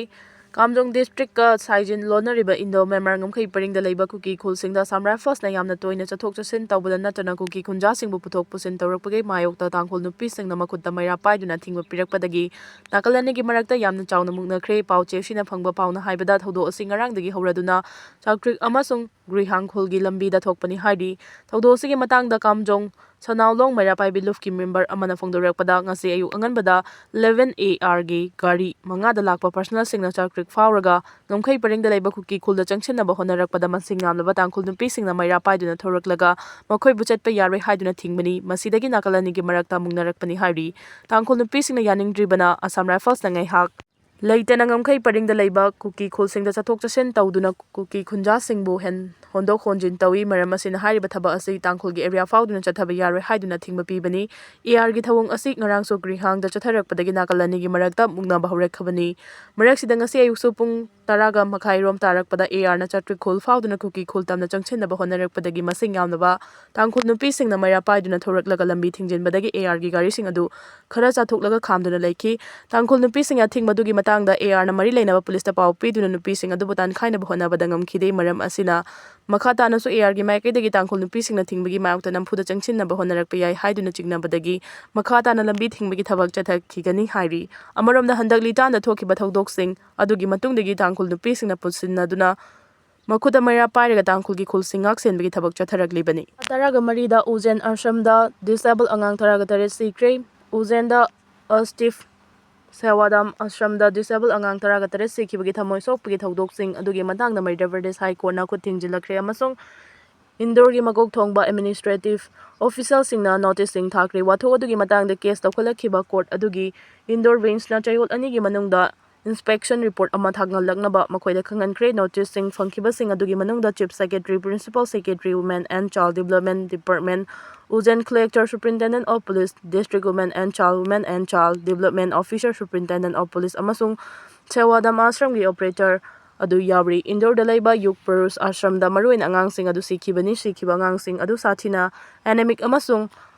ꯀꯥꯝꯖꯣꯡ districtꯀ ꯁꯥꯏꯖꯤꯟ ꯂꯣꯟꯅꯔꯤꯕ Indo Myanmar ꯉꯝꯈꯩ ꯄꯔꯤꯡꯗ ꯂꯩꯕ ꯀꯨꯀꯤ ꯈꯨꯜꯁꯤꯡꯗ Assam Riflesꯅ ꯌꯥꯝꯅ ꯇꯣꯏꯅ ꯆꯠꯊꯣꯛ ꯆꯠꯁꯤꯟ ꯇꯧꯕꯗ ꯅꯠꯇꯅ ꯀꯨꯀꯤ ꯈꯨꯟꯖꯥꯁꯤꯡꯕꯨ ꯄꯨꯊꯣꯛ ꯄꯨꯁꯤꯟ ꯇꯧꯔꯛꯄꯒꯤ ꯃꯥꯌꯣꯛꯇ ꯇꯥꯡꯈꯨꯜ ꯅꯨꯄꯤꯁꯤꯡꯅ ꯃꯈꯨꯠꯇ ꯃꯩꯔꯥ ꯄꯥꯏꯗꯨꯅ ꯊꯤꯡꯕ ꯄꯤꯔꯛꯄꯗꯒꯤ ꯅꯥꯀꯜ ꯑꯅꯤꯒꯤ ꯃꯔꯛꯇ ꯌꯥꯝꯅ ꯆꯥꯎꯅ ꯃꯨꯛꯅꯈ꯭ꯔꯦ꯫ ꯄꯥꯎ ꯆꯦꯁꯤꯅ ꯐꯪꯕ ꯄꯥꯎꯅ ꯍꯥꯏꯕꯗ ꯊꯧꯗꯣꯛ ꯑꯁꯤ ꯉꯔꯥꯡꯗꯒꯤ ꯍꯧꯔꯗꯨꯅ ꯆꯥꯀ꯭ꯔꯤꯛ ꯑꯃꯁꯨꯡ ꯒ꯭ꯔꯤꯍꯥꯡ ꯈꯨꯜꯒꯤ ꯂꯝꯕꯤꯗ ꯊꯣꯛꯄꯅꯤ ꯍꯥꯏꯔꯤ꯫ ꯊꯧꯗꯣꯛ ꯑꯁꯤꯒꯤ ꯃꯇꯥꯡꯗ ꯀꯥꯝꯖꯣꯡ ꯁꯅꯥꯎꯂꯣꯡ ꯃꯩꯔꯥ ꯄꯥꯏꯕꯤ ꯂꯨꯞꯀꯤ member ꯑꯃꯅ ꯐꯣꯡꯗꯣꯔꯛꯄꯗ, ꯉꯁꯤ ꯑꯌꯨꯛ ꯑꯉꯟꯕꯗ eleven ARꯒꯤ ꯒꯥꯔꯤ ꯃꯉꯥꯗ ꯂꯥꯛꯄ personnelꯁꯤꯡꯅ ꯆꯥꯀ꯭ꯔꯤꯛ ꯐꯥꯎꯔꯒ ꯉꯝꯈꯩ ꯄꯔꯤꯡꯗ ꯂꯩꯕ ꯀꯨꯀꯤ ꯈꯨꯜꯗ ꯆꯪꯁꯤꯟꯅꯕ ꯍꯣꯠꯅꯔꯛꯄꯗ ꯃꯁꯤꯡ ꯌꯥꯝꯂꯕ ꯇꯥꯡꯈꯨꯜ ꯅꯨꯄꯤꯁꯤꯡꯅ ꯃꯩꯔꯥ ꯄꯥꯏꯗꯨꯅ ꯊꯣꯔꯛꯂꯒ ꯃꯈꯣꯏꯕꯨ ꯆꯠꯄ ꯌꯥꯔꯣꯏ ꯍꯥꯏꯗꯨꯅ ꯊꯤꯡꯕꯅꯤ꯫ ꯃꯁꯤꯗꯒꯤ ꯅꯥꯀꯜ ꯑꯅꯤꯒꯤ ꯃꯔꯛꯇ ꯃꯨꯛꯅꯔꯛꯄꯅꯤ ꯍꯥꯏꯔꯤ꯫ ꯇꯥꯡꯈꯨꯜ ꯅꯨꯄꯤꯁꯤꯡꯅ ꯌꯥꯅꯤꯡꯗ꯭ꯔꯤꯕꯅ Assam Riflesꯅ ꯉꯥꯏꯍꯥꯛ ꯂꯩꯇꯅ ꯉꯝꯈꯩ ꯄꯔꯤꯡꯗ ꯂꯩꯕ ꯀꯨꯀꯤ ꯈꯨꯜꯁꯤꯡꯗ ꯆꯠꯊꯣꯛ ꯆꯠꯁꯤꯟ ꯇꯧꯗꯨꯅ ꯀꯨꯀꯤ ꯈꯨꯟꯖꯥꯁꯤꯡꯕꯨ ꯍꯦꯟ ꯍꯣꯟꯗꯣꯛ ꯍꯣꯟꯖꯤꯟ ꯇꯧꯏ꯫ ꯃꯔꯝ ꯑꯁꯤꯅ ꯍꯥꯏꯔꯤꯕ ꯊꯕꯛ ꯑꯁꯤ ꯇꯥꯡꯈꯨꯜꯒꯤ area ꯐꯥꯎꯗꯨꯅ ꯆꯠꯊꯕ ꯌꯥꯔꯣꯏ ꯍꯥꯏꯗꯨꯅ ꯊꯤꯡꯕ ꯄꯤꯕꯅꯤ꯫ ARꯒꯤ ꯊꯧꯑꯣꯡ ꯑꯁꯤ ꯉꯔꯥꯡꯁꯨ ꯒ꯭ꯔꯤꯍꯥꯡꯗ ꯆꯠꯊꯔꯛꯄꯗꯒꯤ ꯅꯥꯀꯜ ꯑꯅꯤꯒꯤ ꯃꯔꯛꯇ ꯃꯨꯛꯅꯕ ꯍꯧꯔꯛꯈꯤꯕꯅꯤ꯫ ꯃꯔꯛꯁꯤꯗ ꯉꯁꯤ ꯑꯌꯨꯛꯁꯨ ꯄꯨꯡ ꯇꯔꯥꯒ ꯃꯈꯥꯏ ꯔꯣꯝ ꯇꯥꯔꯛꯄꯗ ARꯅ ꯆꯥꯇ꯭ꯔꯤꯛ ꯈꯨꯜ ꯐꯥꯎꯗꯨꯅ ꯀꯨꯀꯤ ꯈꯨꯜ ꯇꯝꯅ ꯆꯪꯁꯤꯟꯅꯕ ꯍꯣꯠꯅꯔꯛꯄꯗꯒꯤ ꯃꯁꯤꯡ ꯌꯥꯝꯂꯕ ꯇꯥꯡꯈꯨꯜ ꯅꯨꯄꯤꯁꯤꯡꯅ ꯃꯩꯔꯥ ꯄꯥꯏꯗꯨꯅ ꯊꯣꯔꯛꯂꯒ ꯂꯝꯕꯤ ꯊꯤꯡꯖꯤꯟꯕꯗꯒꯤ ARꯒꯤ ꯒꯥꯔꯤꯁꯤꯡ ꯑꯗꯨ ꯈꯔ ꯆꯥꯊꯣꯛꯂꯒ ꯈꯥꯝꯗꯨꯅ ꯂꯩꯈꯤ꯫ ꯇꯥꯡꯈꯨꯜ ꯅꯨꯄꯤꯁꯤꯡ ꯑꯊꯤꯡꯕꯗꯨꯒꯤ ꯃꯇꯥꯡꯗ ARꯅ ꯃꯔꯤ ꯂꯩꯅꯕ ꯄꯨꯂꯤꯁꯇ ꯄꯥꯎ ꯄꯤꯗꯨꯅ ꯅꯨꯄꯤꯁꯤꯡ ꯑꯗꯨꯕꯨ ꯇꯥꯟꯈꯥꯏꯅꯕ ꯍꯣꯠꯅꯕꯗ ꯉꯝꯈꯤꯗꯦ꯫ ꯃꯔꯝ ꯑꯁꯤꯅ ꯃꯈꯥ ꯇꯥꯅꯁꯨ ARꯒꯤ ꯃꯥꯏꯀꯩꯗꯒꯤ ꯇꯥꯡꯈꯨꯜ ꯅꯨꯄꯤꯁꯤꯡꯅ ꯊꯤꯡꯕꯒꯤ ꯃꯥꯌꯣꯛꯇ ꯅꯝꯐꯨꯗ ꯆꯪꯁꯤꯟꯅꯕ ꯍꯣꯠꯅꯔꯛꯄ ꯌꯥꯏ ꯍꯥꯏꯗꯨꯅ ꯆꯤꯡꯅꯕꯗꯒꯤ ꯃꯈꯥ ꯇꯥꯅ ꯂꯝꯕꯤ ꯊꯤꯡꯕꯒꯤ ꯊꯕꯛ ꯆꯠꯊꯈꯤꯒꯅꯤ ꯍꯥꯏꯔꯤ꯫ ꯑꯃꯔꯣꯝꯗ ꯍꯟꯗꯛ ꯂꯤꯇꯥꯟꯗ ꯊꯣꯛꯈꯤꯕ ꯊꯧꯗꯣꯛꯁꯤꯡ ꯑꯗꯨꯒꯤ ꯃꯇꯨꯡꯗꯒꯤ ꯇꯥꯡꯈꯨꯜ ꯅꯨꯄꯤꯁꯤꯡꯅ ꯄꯨꯟꯁꯤꯟꯅꯗꯨꯅ ꯃꯈꯨꯠꯇ ꯃꯩꯔꯥ ꯄꯥꯏꯔꯒ ꯇꯥꯡꯈꯨꯜꯒꯤ ꯈꯨꯜꯁꯤꯡ ꯉꯥꯛ ꯁꯦꯟꯕꯒꯤ ꯊꯕꯛ ꯆꯠꯊꯔꯛꯂꯤꯕꯅꯤ꯫ ꯇꯔꯥꯒ ꯃꯔꯤꯗ ꯎꯖꯦꯟ ꯑꯁ꯭ꯔꯝꯗ disabled ꯑꯉꯥꯡ ꯇꯔꯥꯒ ꯇꯔꯦꯠ ꯁꯤꯈ꯭ꯔꯦ꯫ ꯎꯖꯦꯟꯗ ꯑꯁꯇꯤꯐ ꯁꯦꯋꯥꯗꯥꯝ ꯑꯥꯁ꯭ꯔꯝꯗ disabled ꯑꯉꯥꯡ ꯇꯔꯥꯒ ꯇꯔꯦꯠ ꯁꯤꯈꯤꯕꯒꯤ ꯊꯃꯣꯏ ꯁꯣꯛꯄꯒꯤ ꯊꯧꯗꯣꯛꯁꯤꯡ ꯑꯗꯨꯒꯤ ꯃꯇꯥꯡꯗ ꯃꯙ꯭ꯌ ꯄ꯭ꯔꯗꯦꯁ ꯍꯥꯏ ꯀꯣꯔꯠꯅ ꯈꯨꯠ ꯊꯤꯡꯖꯤꯜꯂꯛꯈ꯭ꯔꯦ ꯑꯃꯁꯨꯡ ꯏꯟꯗꯣꯔꯒꯤ ꯃꯀꯣꯛ ꯊꯣꯡꯕ administrative officialꯁꯤꯡꯅ noticeꯁꯤꯡ ꯊꯥꯈ꯭ꯔꯦ꯫ ꯋꯥꯊꯣꯛ ꯑꯗꯨꯒꯤ ꯃꯇꯥꯡꯗ case ꯂꯧꯈꯠꯂꯛꯈꯤꯕ ꯀꯣꯔꯠ ꯑꯗꯨꯒꯤ ꯏꯟꯗꯣꯔ benchꯅ ꯆꯌꯣꯜ ꯑꯅꯤꯒꯤ ꯃꯅꯨꯡꯗ inspection report ꯑꯃ ꯊꯥꯡꯒꯠꯂꯛꯅꯕ ꯃꯈꯣꯏꯗ ꯈꯪꯍꯟꯈ꯭ꯔꯦ꯫ Noticeꯁꯤꯡ ꯐꯪꯈꯤꯕꯁꯤꯡ ꯑꯗꯨꯒꯤ ꯃꯅꯨꯡꯗ Chief Secretary, Principal Secretary, Women and Child Development Department, Ujjain Collector, Superintendent of Police, District Women and Child, Women and Child Development Officer, Superintendent of Police ꯑꯃꯁꯨꯡ ꯁꯦꯋꯥꯗꯥꯝ ꯑꯥꯁ꯭ꯔꯝꯒꯤ operator ꯑꯗꯨ ꯌꯥꯎꯔꯤ꯫ ꯏꯟꯗꯣꯔꯗ ꯂꯩꯕ ꯌꯨꯒ ꯄꯨꯔꯨꯁ ꯑꯥꯁ꯭ꯔꯝꯗ ꯃꯔꯨꯑꯣꯏꯅ ꯑꯉꯥꯡꯁꯤꯡ ꯑꯗꯨ ꯁꯤꯈꯤꯕꯅꯤ꯫ ꯁꯤꯈꯤꯕ ꯑꯉꯥꯡꯁꯤꯡ ꯑꯗꯨ ꯁꯥꯊꯤꯅ anemic ꯑꯃꯁꯨꯡ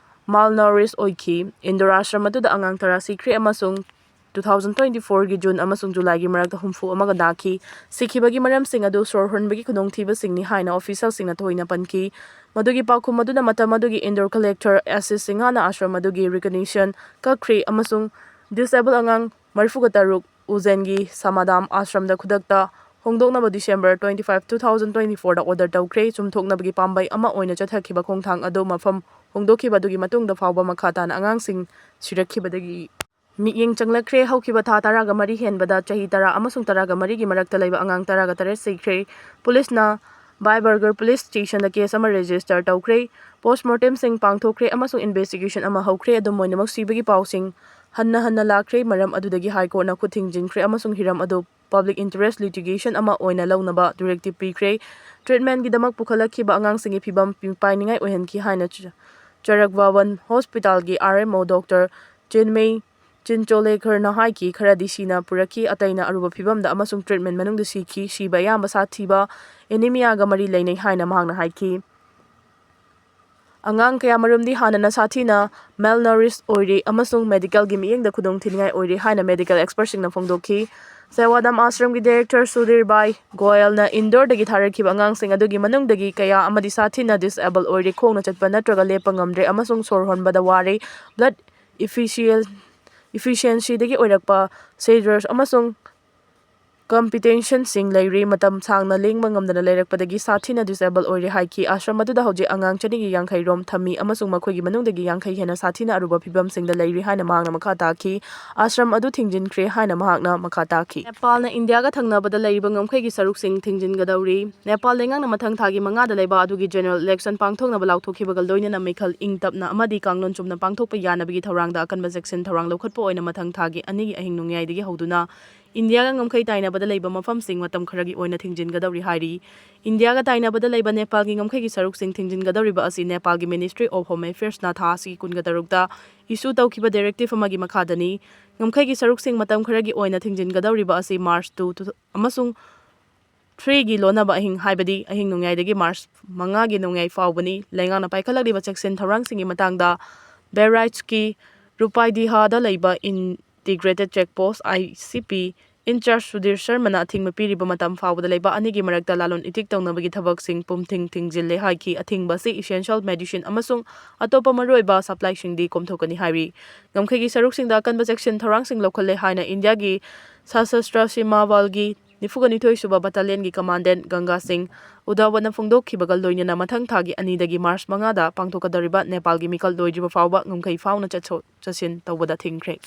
malnourished ꯑꯣꯏꯈꯤ꯫ ꯏꯟꯗꯣꯔ ꯑꯥꯁ꯭ꯔꯝ ꯑꯗꯨꯗ ꯑꯉꯥꯡ ꯇꯔꯥ ꯁꯤꯈ꯭ꯔꯦ ꯑꯃꯁꯨꯡ two thousand twenty-fourꯒꯤ June ꯑꯃꯁꯨꯡ Julyꯒꯤ ꯃꯔꯛꯇ ꯍꯨꯝꯐꯨ ꯑꯃꯒ ꯅꯥꯈꯤ꯫ ꯁꯤꯈꯤꯕꯒꯤ ꯃꯔꯝꯁꯤꯡ ꯑꯗꯨ ꯁꯣꯔ ꯍꯣꯟꯕꯒꯤ ꯈꯨꯗꯣꯡꯊꯤꯕꯁꯤꯡꯅꯤ ꯍꯥꯏꯅ officialꯁꯤꯡꯅ ꯊꯣꯏꯅ ꯄꯟꯈꯤ꯫ ꯃꯗꯨꯒꯤ ꯄꯥꯎꯈꯨꯝ ꯑꯗꯨꯅ ꯃꯇꯝ ꯑꯗꯨꯒꯤ ꯏꯟꯗꯣꯔ collector ꯑꯦꯁꯤꯁ ꯁꯤꯡꯍꯅ ꯑꯥꯁ꯭ꯔꯝ ꯑꯗꯨꯒꯤ recognition ꯀꯛꯈ꯭ꯔꯦ ꯑꯃꯁꯨꯡ disabled ꯑꯉꯥꯡ ꯃꯔꯤꯐꯨꯒ ꯇꯔꯨꯛ ꯎꯖꯦꯟꯒꯤ ꯁꯃꯥꯗꯥꯝ ꯑꯥꯁ꯭ꯔꯝꯗ ꯈꯨꯗꯛꯇ ꯍꯣꯡꯗꯣꯛꯅꯕ December twenty-five, two thousand twenty-fourꯗ order ꯇꯧꯈ꯭ꯔꯦ꯫ ꯆꯨꯝꯊꯣꯛꯅꯕꯒꯤ ꯄꯥꯝꯕꯩ ꯑꯃ ꯑꯣꯏꯅ ꯆꯠꯊꯈꯤꯕ ꯈꯣꯡꯊꯥꯡ ꯑꯗꯨ ꯃꯐꯝ ꯍꯣꯡꯗꯣꯛꯈꯤꯕ ꯑꯗꯨꯒꯤ ꯃꯇꯨꯡꯗ ꯐꯥꯎꯕ ꯃꯈꯥ ꯇꯥꯅ ꯑꯉꯥꯡꯁꯤꯡ ꯁꯤꯔꯛꯈꯤꯕꯗꯒꯤ ꯃꯤꯠꯌꯦꯡ ꯆꯪꯂꯛꯈ꯭ꯔꯦ꯫ ꯍꯧꯈꯤꯕ ꯊꯥ ꯇꯔꯥꯒ ꯃꯔꯤ ꯍꯦꯟꯕꯗ ꯆꯍꯤ ꯇꯔꯥ ꯑꯃꯁꯨꯡ ꯇꯔꯥꯒ ꯃꯔꯤꯒꯤ ꯃꯔꯛꯇ ꯂꯩꯕ ꯑꯉꯥꯡ ꯇꯔꯥꯒ ꯇꯔꯦꯠ ꯁꯤꯈ꯭ꯔꯦ꯫ ꯄꯨꯂꯤꯁꯅ ꯕꯥꯏꯕꯔꯒꯔ ꯄꯨꯂꯤꯁ ꯁ꯭ꯇꯦꯁꯟꯗ case ꯑꯃ register ꯇꯧꯈ꯭ꯔꯦ꯫ Postmortemꯁꯤꯡ ꯄꯥꯡꯊꯣꯛꯈ꯭ꯔꯦ ꯑꯃꯁꯨꯡ investigation ꯑꯃ ꯍꯧꯈ꯭ꯔꯦ꯫ ꯑꯗꯨꯝ ꯑꯣꯏꯅꯃꯛ, ꯁꯤꯕꯒꯤ ꯄꯥꯎꯁꯤꯡ ꯍꯟꯅ ꯍꯟꯅ ꯂꯥꯛꯈ꯭ꯔꯦ꯫ ꯃꯔꯝ ꯑꯗꯨꯗꯒꯤ ꯍꯥꯏ ꯀꯣꯔꯠꯅ ꯈꯨꯠ ꯊꯤꯡꯖꯤꯟꯈ꯭ꯔꯦ ꯑꯃꯁꯨꯡ ꯍꯤꯔꯝ ꯑꯗꯨ public interest litigation ꯑꯃ ꯑꯣꯏꯅ ꯂꯧꯅꯕ directive ꯄꯤꯈ꯭ꯔꯦ꯫ Treatmentꯒꯤꯗꯃꯛ ꯄꯨꯈꯠꯂꯛꯈꯤꯕ ꯑꯉꯥꯡꯁꯤꯡꯒꯤ ꯐꯤꯚꯝ ꯃꯤꯄꯥꯏꯅꯤꯡꯉꯥꯏ ꯑꯣꯏꯍꯟꯈꯤ ꯍꯥꯏꯅ ꯆ-, ꯆꯔꯛ ꯚꯋꯟ ꯍꯣꯁꯄꯤꯇꯥꯜꯒꯤ R M O Doctor ꯆꯤꯟꯃꯩ ꯆꯤꯟꯆꯣꯂꯦꯀꯔꯅ ꯍꯥꯏꯈꯤ꯫ ꯈꯔꯗꯤ ꯁꯤꯅ ꯄꯨꯔꯛꯈꯤ, ꯑꯇꯩꯅ ꯑꯔꯨꯕ ꯐꯤꯚꯝꯗ ꯑꯃꯁꯨꯡ treatment ꯃꯅꯨꯡꯗ ꯁꯤꯈꯤ꯫ ꯁꯤꯕ ꯑꯌꯥꯝꯕ ꯁꯥꯊꯤꯕ anemiaꯒ ꯃꯔꯤ ꯂꯩꯅꯩ ꯍꯥꯏꯅ ꯃꯍꯥꯛꯅ ꯍꯥꯏꯈꯤ꯫ ꯑꯉꯥꯡ ꯀꯌꯥꯃꯔꯨꯝꯗꯤ ꯍꯥꯟꯅꯅ ꯁꯥꯊꯤꯅ malnourished ꯑꯣꯏꯔꯤ ꯑꯃꯁꯨꯡ medicalꯒꯤ ꯃꯤꯠꯌꯦꯡꯗ ꯈꯨꯗꯣꯡꯊꯤꯅꯤꯡꯉꯥꯏ ꯑꯣꯏꯔꯤ ꯍꯥꯏꯅ medical expertꯁꯤꯡꯅ ꯐꯣꯡꯗꯣꯛꯈꯤ꯫ ꯁꯦꯋꯥꯗꯥꯝ ꯑꯥꯁ꯭ꯔꯝꯒꯤ director ꯁꯨꯙꯤꯔ ꯚꯥꯏ ꯒꯣꯌꯜꯅ ꯏꯟꯗꯣꯔꯗꯒꯤ ꯊꯥꯔꯛꯈꯤꯕ ꯑꯉꯥꯡꯁꯤꯡ ꯑꯗꯨꯒꯤ ꯃꯅꯨꯡꯗꯒꯤ ꯀꯌꯥ ꯑꯃꯗꯤ ꯁꯥꯊꯤꯅ disable ꯑꯣꯏꯔꯤ, ꯈꯣꯡꯅ ꯆꯠꯄ ꯅꯠꯇ꯭ꯔꯒ ꯂꯦꯞꯄ ꯉꯝꯗ꯭ꯔꯦ ꯑꯃꯁꯨꯡ ꯁꯣꯔ ꯍꯣꯟꯕꯗ ꯋꯥꯔꯦ꯫ Blood efficien-, efficiencyꯗꯒꯤ ꯑꯣꯏꯔꯛꯄ seizures ꯑꯃꯁꯨꯡ ꯀꯝꯄꯤꯇꯦꯟꯁꯟꯁꯤꯡ ꯂꯩꯔꯤ꯫ ꯃꯇꯝ ꯁꯥꯡꯅ ꯂꯦꯡꯕ ꯉꯝꯗꯅ ꯂꯩꯔꯛꯄꯗꯒꯤ ꯁꯥꯊꯤꯅ ꯗꯤꯁꯑꯦꯕꯜ ꯑꯣꯏꯔꯦ ꯍꯥꯏꯈꯤ꯫ ꯑꯥꯁ꯭ꯔꯝ ꯑꯗꯨꯗ ꯍꯧꯖꯤꯛ ꯑꯉꯥꯡ ꯆꯅꯤꯒꯤ ꯌꯥꯡꯈꯩ ꯔꯣꯝ ꯊꯝꯃꯤ ꯑꯃꯁꯨꯡ ꯃꯈꯣꯏꯒꯤ ꯃꯅꯨꯡꯗꯒꯤ ꯌꯥꯡꯈꯩ ꯍꯦꯟꯅ ꯁꯥꯊꯤꯅ ꯑꯔꯨꯕ ꯐꯤꯚꯝꯁꯤꯡꯗ ꯂꯩꯔꯤ ꯍꯥꯏꯅ ꯃꯍꯥꯛꯅ ꯃꯈꯥ ꯇꯥꯈꯤ꯫ ꯑꯥꯁ꯭ꯔꯝ ꯑꯗꯨ ꯊꯤꯡꯖꯤꯟꯈ꯭ꯔꯦ ꯍꯥꯏꯅ ꯃꯍꯥꯛꯅ ꯃꯈꯥ ꯇꯥꯈꯤ꯫ ꯅꯦꯄꯥꯜꯅ ꯏꯟꯗꯤꯌꯥꯒ ꯊꯪꯅꯕꯗ ꯂꯩꯔꯤꯕ ꯉꯝꯈꯩꯒꯤ ꯁꯔꯨꯛꯁꯤꯡ ꯊꯤꯡꯖꯤꯟꯒꯗꯧꯔꯤ꯫ ꯅꯦꯄꯥꯜ ꯂꯩꯉꯥꯛꯅ ꯃꯊꯪ ꯊꯥꯒꯤ ꯃꯉꯥꯗ ꯂꯩꯕ ꯑꯗꯨꯒꯤ ꯖꯦꯅꯔꯦꯜ ꯏꯂꯦꯛꯁꯟ ꯄꯥꯡꯊꯣꯛꯅꯕ ꯂꯥꯎꯊꯣꯛꯈꯤꯕꯒ ꯂꯣꯏꯅꯅ ꯃꯤꯈꯜ ꯏꯪ ꯇꯞꯅ ꯑꯃꯗꯤ ꯀꯥꯡꯂꯣꯟ ꯆꯨꯝꯅ ꯄꯥꯡꯊꯣꯛꯄ ꯌꯥꯅꯕꯒꯤ ꯊꯧꯔꯥꯡꯗ ꯑꯀꯟꯕ ꯆꯦꯛꯁꯤꯟ ꯊꯧꯔꯥꯡ ꯂꯧꯈꯠꯄ ꯑꯣꯏꯅ ꯃꯊꯪ ꯊꯥꯒꯤ ꯑꯅꯤꯒꯤ ꯑꯍꯤꯡ ꯅꯣꯡꯌꯥꯏꯗꯒꯤ ꯍꯧꯗꯨꯅ ꯏꯟꯗꯤꯌꯥꯒ ꯉꯝꯈꯩ ꯇꯥꯏꯅꯕꯗ ꯂꯩꯕ ꯃꯐꯝꯁꯤꯡ ꯃꯇꯝ ꯈꯔꯒꯤ ꯑꯣꯏꯅ ꯊꯤꯡꯖꯤꯟꯒꯗꯧꯔꯤ ꯍꯥꯏꯔꯤ꯫ ꯏꯟꯗꯤꯌꯥꯒ ꯇꯥꯏꯅꯕꯗ ꯂꯩꯕ ꯅꯦꯄꯥꯜꯒꯤ ꯉꯝꯈꯩꯒꯤ ꯁꯔꯨꯛꯁꯤꯡ ꯊꯤꯡꯖꯤꯟꯒꯗꯧꯔꯤꯕ ꯑꯁꯤ ꯅꯦꯄꯥꯜꯒꯤ Ministry of Home Affairsꯅ ꯊꯥ ꯑꯁꯤꯒꯤ ꯀꯨꯟꯒ ꯇꯔꯨꯛꯇ issue ꯇꯧꯈꯤꯕ directive ꯑꯃꯒꯤ ꯃꯈꯥꯗꯅꯤ꯫ ꯉꯝꯈꯩꯒꯤ ꯁꯔꯨꯛꯁꯤꯡ ꯃꯇꯝ ꯈꯔꯒꯤ ꯑꯣꯏꯅ ꯊꯤꯡꯖꯤꯟꯒꯗꯧꯔꯤꯕ ꯑꯁꯤ March two ꯑꯃꯁꯨꯡ threeꯒꯤ ꯂꯣꯟꯅꯕ ꯑꯍꯤꯡ, ꯍꯥꯏꯕꯗꯤ ꯑꯍꯤꯡ ꯅꯣꯡꯌꯥꯏꯗꯒꯤ March ꯃꯉꯥꯒꯤ ꯅꯣꯡꯌꯥꯏ ꯐꯥꯎꯕꯅꯤ꯫ ꯂꯩꯉꯥꯛꯅ ꯄꯥꯏꯈꯠꯂꯛꯂꯤꯕ ꯆꯦꯛꯁꯤꯟ ꯊꯧꯔꯥꯡꯁꯤꯡꯒꯤ ꯃꯇꯥꯡꯗ ꯕꯦꯔꯥꯏꯠꯁꯀꯤ ꯔꯨꯄꯥꯏꯗꯤꯍꯥꯗ ꯂꯩꯕ Integrated Check Post, ICP, in charge Sudhir ꯁꯔꯃꯅ ꯑꯊꯤꯡꯕ ꯄꯤꯔꯤꯕ ꯃꯇꯝ ꯐꯥꯎꯕꯗ ꯂꯩꯕ ꯑꯅꯤꯒꯤ ꯃꯔꯛꯇ ꯂꯂꯣꯟ ꯏꯇꯤꯛ ꯇꯧꯅꯕꯒꯤ ꯊꯕꯛꯁꯤꯡ ꯄꯨꯝꯊꯤꯡ ꯊꯤꯡꯖꯤꯜꯂꯦ ꯍꯥꯏꯈꯤ꯫ ꯑꯊꯤꯡꯕ ꯑꯁꯤ essential medicine ꯑꯃꯁꯨꯡ ꯑꯇꯣꯞꯄ ꯃꯔꯨꯑꯣꯏꯕ supplyꯁꯤꯡꯗꯤ ꯀꯣꯝꯊꯣꯛꯀꯅꯤ ꯍꯥꯏꯔꯤ꯫ ꯉꯝꯈꯩꯒꯤ ꯁꯔꯨꯛꯁꯤꯡꯗ ꯑꯀꯟꯕ ꯆꯦꯛꯁꯤꯟ ꯊꯧꯔꯥꯡꯁꯤꯡ ꯂꯧꯈꯠꯂꯦ ꯍꯥꯏꯅ ꯏꯟꯗꯤꯌꯥꯒꯤ ꯁꯁꯁ꯭ꯔ ꯁꯤꯃꯥ ꯕꯜꯒꯤ ꯅꯤꯐꯨꯒ ꯅꯤꯊꯣꯏ ꯁꯨꯕ battalion ꯀꯃꯥꯟꯗꯦꯟ ꯒꯪꯒꯥ ꯁꯤꯡ ꯎꯙꯥꯋꯠꯅ ꯐꯣꯡꯗꯣꯛꯈꯤꯕꯒ ꯂꯣꯏꯅꯅ ꯃꯊꯪ ꯊꯥꯒꯤ ꯑꯅꯤꯗꯒꯤ March ꯃꯉꯥꯗ ꯄꯥꯡꯊꯣꯛꯀꯗꯧꯔꯤꯕ ꯅꯦꯄꯥꯜꯒꯤ ꯃꯤꯈꯜ ꯂꯣꯏꯗ꯭ꯔꯤꯕ ꯐꯥꯎꯕ ꯉꯝꯈꯩ ꯐꯥꯎꯅ ꯆꯠꯊꯣꯛ ꯆꯠꯁꯤꯟ ꯇꯧꯕꯗ ꯊꯤꯡꯈ꯭ꯔꯦ꯫